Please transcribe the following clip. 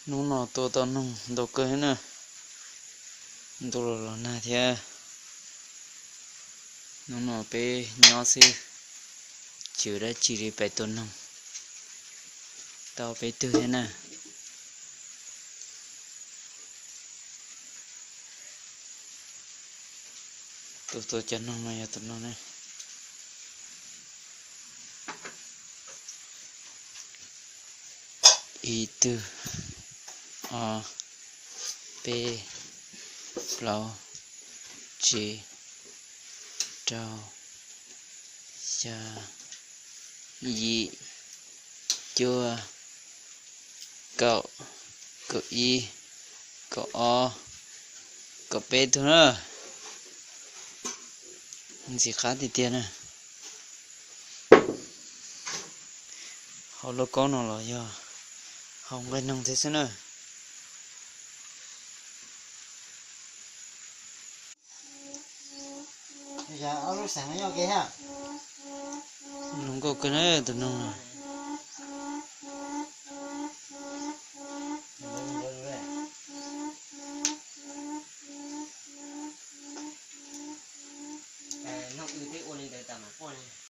Hnub no tua tau noog ntau kawg thiab na, ntuj los los nag thiab. Hnub no peb nyob xwb, tsis ua dab tsi li pem tua noog, tau peb tug thiab na. Tus tua cov noog no yog tus no ne. Ib tug, ob, peb, plaub, tsib, rau, xya, yim, cuaj, kaum, kaum ib, kaum ob, kaum peb tug na. Ntxim qab tiag tiag na. Hauv lauj kaub no los yog hau nqaij noog thiab xwb na. Zoo nkauj kawg na tus noog no.